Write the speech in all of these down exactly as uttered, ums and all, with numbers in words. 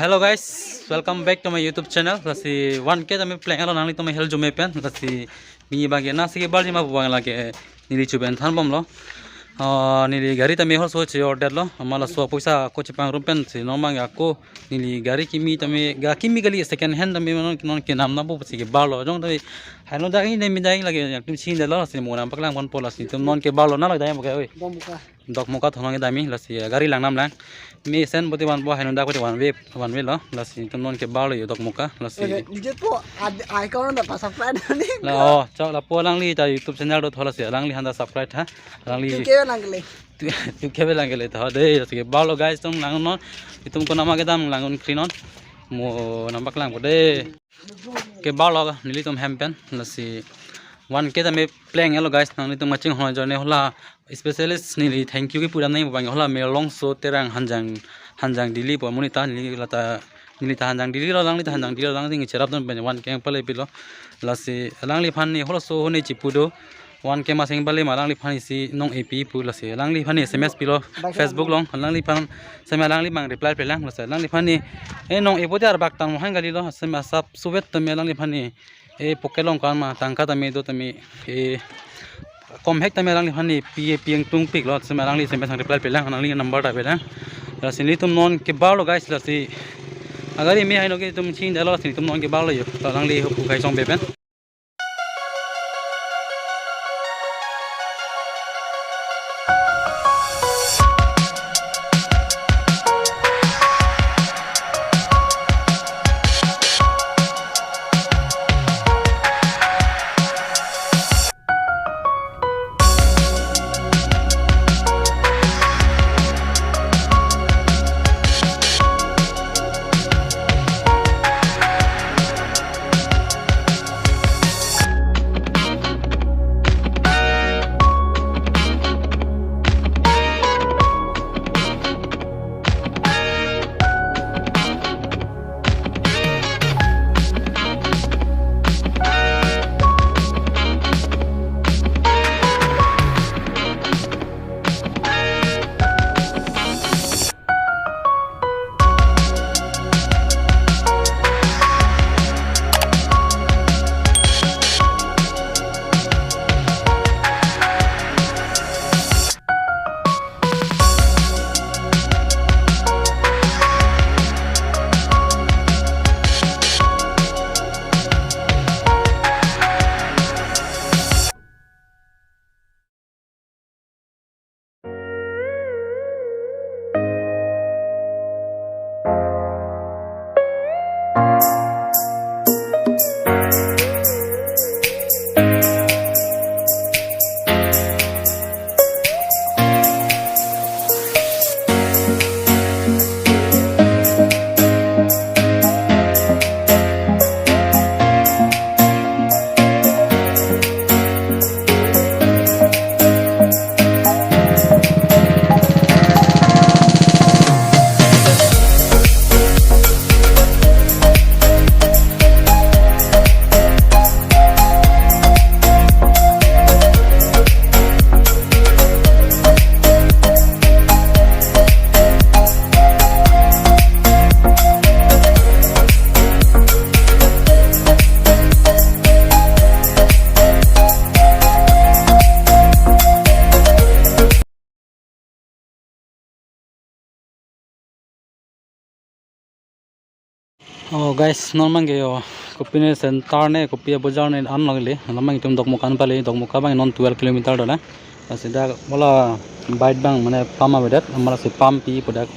Hello guys, welcome back to my YouTube channel. Lasi one K tame pleng alo nanglitum hel jume pen. Lasi pini abang ke nasi kebarji ma pu abang lake neli chuben than bomlo. Ah, neli gari tame hol so che order lo. Amat laso apoisa ako chepangrum pensi non abang ako neli gari kimi tame ga kimi kali, second hand tame non non kenam na pu si kebarlo. Jong tame hainon dak ini mi dai lake yang tum chin dalo si mo nangpaklang ponpo, lasi tum non kebarlo na lo dai mo ke oi. Dokmoka. Dokmoka thonong kedam, lasi gari lang nam lang. Mesen pute vanpo, hainon dak pute one way, one way lo. Lasi tum non kebarlo yo Dokmoka. Lasi. Oke, dije po ad icon da pasang plan ni. La, oh, chok lapu alangli ta YouTube channel do tho, lasi alangliphan ta subscribe tha. Alangli. Tuke lang kele. Tu, tuke lang kele tho de, lasi kebarlo guys, tum lang non. Itum konat ma kedam lang un kri non. Mo nangpaklangpo de. Kebarlo nelitum hem pen, lasi one K tame pleng alo guys, nanglitum kachinghon ajoine hala specialist neli thank you kipu dam nangji abang hala Mirlongso Terang Hanjang, Hanjang Dili pu amonit ta, neli lata neli ta Hanjang Dili lo, alangli ta Hanjang Dili lo, alangli cherap don pen one K pale pilo. Lasi alangliphan ni holo so hone chipu do, one K maseng pale ma alangliphan isi nong-e pi pu, lasi alangliphan ni S M S pilo Facebook along, alangliphan seme alangli abang reply pelang, lasi alangliphan ni e nong-e pute arbak tang mohang kali lo, seme asap suvet tame alangliphan ni e pocket along ko-an ma tangka tame do tame e komhek tame alangliphan ni pi e pi ingtung pik lo, seme alangli seme sang reply pelang, alangli number ta pelang. Lasi nelitum non kebarlo guys, lasi agari me hainon ke tum chin dalo, lasi nelitum non kebarlo yo. Alangli hupu kai song bepen. Oh guys, non abang ke yo, kopine center ne, kopi abojar ne an lagile, non abang itum Dokmoka an pale, Dokmoka abang non twelve kilometer dolang. Lasi dak bola bike abang mane pump avedet, amat lasi pump pipo dak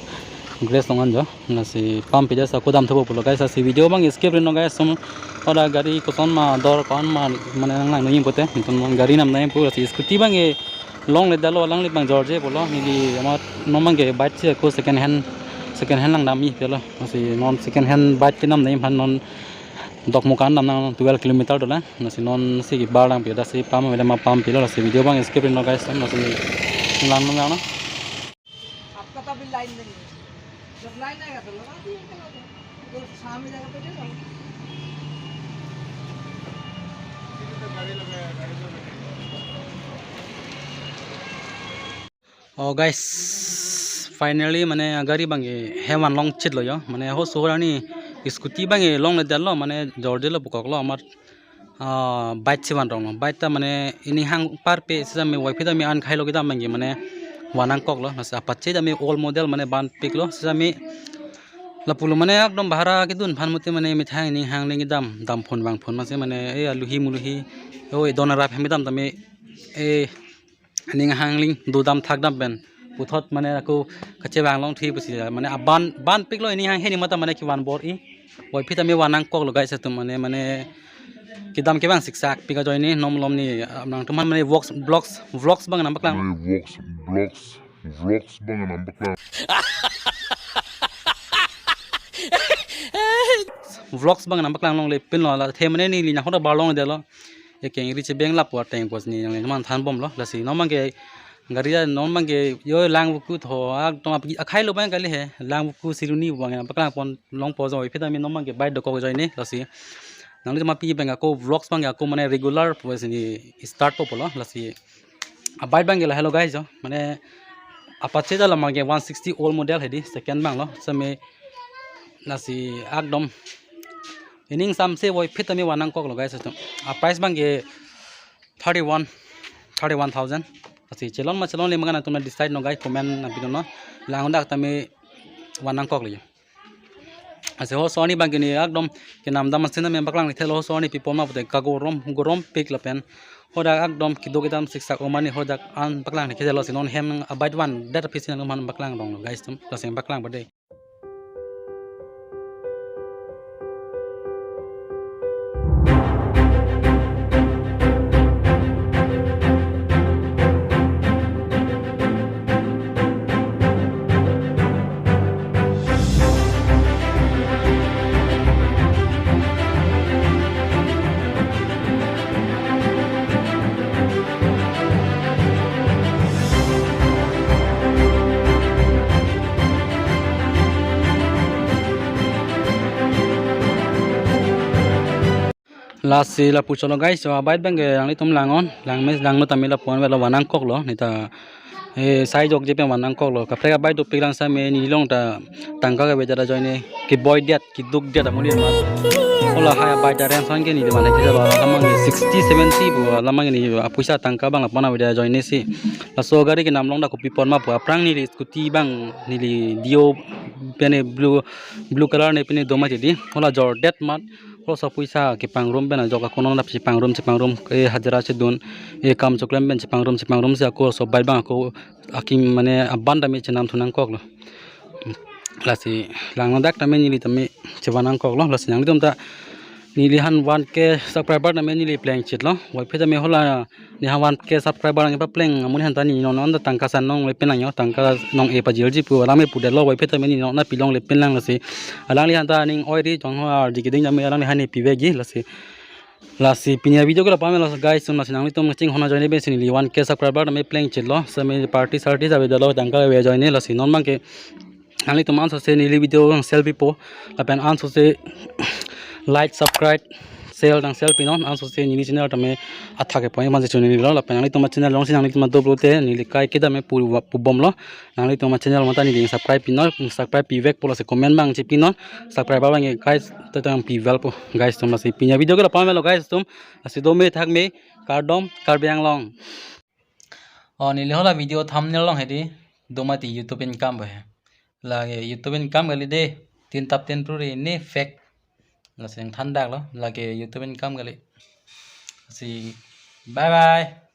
grass along an jo. Lasi pump pide sa ako dam thupo pulo guys, lasi video abang skip ri non guys, sum pada gari koson ma dor ko-an ma mane nanglang nangji pute, itum gari nam nangji pu, lasi scooty abang ke longledetlo, alangli abang jorje pulo, neli amat non abang ke bike si ako second hand, second hand lang damji pulo, lasi non second hand bike kenam nangji aphan non Dokmoka an dam nang twelve kilometer dolang, lasi non si kebar lang pi, lasi pump avele ma pump pilo, lasi video abang skip ri non guys, lasi lang nang nang. आपका तो अभी लाइन नहीं है। जब लाइन आएगा तो लगा दिए, क्या हो गया? तो शाम में जाकर बैठे रहो। Oh guys, Finally mane agari abangke hevan long chit lo jo. Mane ho so arni scooty abangke longledetlo, mane jordetlo pukok lo, amat ah, bike si van rong lo. Bike ta mane ining hang parpe sitame waiphit tame an khai lo kedam abangke mane van nangkok lo. Lasi Apache tame old model mane banpik lo. Sitame lapulo mane ekdom bhara kedun aphan mate mane methang ining hang ling kedam, dam phone vang phone masi mane e aluhi muluhi, o e don arap hem kedam tame e ining hang ling dodam thakdam pen puthot mane ako kachevang long thi pusi mane aban banpik lo ining hang hini mata mane kevan bor-i. Waiphit tame van nangkok lo guys atum mane mane kedam kevang siksak pik ajoine non malom ne nangtum aphan mane vlogs vlogs vlogs abang nangpaklang. Mane vlogs vlogs vlogs abang nangpaklang. Vlogs abang nangpaklang longle pinlo, la the mane neli nahok ta bar longledetlo. Ye kengri chebeng lapu ateng pos ne nangli man thanbomlo. Lasi non abangke gari a non abangke yo lang vuku tho ekdom ap akhai lo abang kali he, lang vuku siluni abang nangpaklang pon longpo jo, waiphit tame non abangke bike dokok ajoine. Lasi nanglitum aphi abang ako vlogs abangke ako mane regular pos ne start po polo. Lasi abike abangke lahelo guys jo, mane Apache ta la abangke one sixty old model hedi, second abang lo. Sitame lasi ekdom ining samse waiphit tame van nangkok lo guys atum. A price abangke thirty-one, thirty-one thousand. Lasi chelon ma chelonle ma nangtum decide non guys, comment nangpinon non. Lang dak tame van nangkok lo jo. Lasi ho so arni abangke ne ekdom kenam dam asin tame paklang thelo, ho so arni pipon ma pute kagorom gorom pik lapen hodak ekdom kedo kedam siksak o mane hodak an paklang thelo. Si non hem abike vandet aphi si nangtum aphan paklang rong lo guys atum. Lasi paklang bade. Lasi lapu cholo guys, so abike abangke nanglitum lang-on, langme langno tame lapu-an avelo, van nangkok lo, neta eh sai jokje pen van nangkok lo. Kaprek abike dopik lang sitame nelilong ta tangka kave jada ajoine keboi det keduk det amonit ma. Hola hai abike ta rent son ke neli van nangkok lo, alam abangke sixty seventy pu alam abangke neli apuisa tangka abang lapu-an ave jada ajoine si. Laso gari kenam long dak kopi pon ma pu, aphrang neli scooty abang neli Dio pine blue blue color ne pine doma jadi. Hola jordet mat. Ho so apuisa kepangrum pen ajok ako non dap chepangrum chepangrum, eh, hajira chedun, eh, kam choklem pen chepangrum chepangrum si ako so bike abang ako akim mane aban tame chenam thu nangkok lo. Lasi langno dak tame neli tame chevan nangkok lo. Lasi nanglitum ta neli han one K subscriber tame neli pleng chit lo. Waiphit tame hola ne ha one K subscriber nangpapleng amonit aphan ta ne non non ta tangka san longle pin lang jo, tangka nong-e pajirji pu alam me pudetlo, waiphit tame ne non nangpi longle pin lang. Lasi alangli aphan ta ning oiri jong ho ardi keding tame alangli aphan ne pivekji. Lasi lasi pini avideo ke lapu-an avelo guys atum. Lasi nanglitum chinghon ajoine pen si neli one K subscriber tame pleng chit lo, sitame party sarty ta avedetlo, tangka ave ajoine. Lasi non abangke nanglitum ansose neli video nang share pipo lapen ansose like, subscribe, share nang share pinon, ansose neli channel tame athak kepon mansi chunilo lapen nanglitum channel along si nanglitum doplote neli kaiketa me pu pubomlo. Nanglitum channel mata neli subscribe pinon, subscribe pivekpo, lasi comment abang chepinon, subscribe abangke kaiketa tang pivelpo guys atum. Lasi pini avideo ke lapu-an avelo guys atum. Lasi dome thakme, kardom, Karbi Anglong. O neli hola video thumbnail along hedi, doma ti YouTube income bo he. Lake YouTube income kali de, tin tap tin pruri ne fake. Lasi nangthan dak lo, lake YouTube income kali. Lasi bye bye.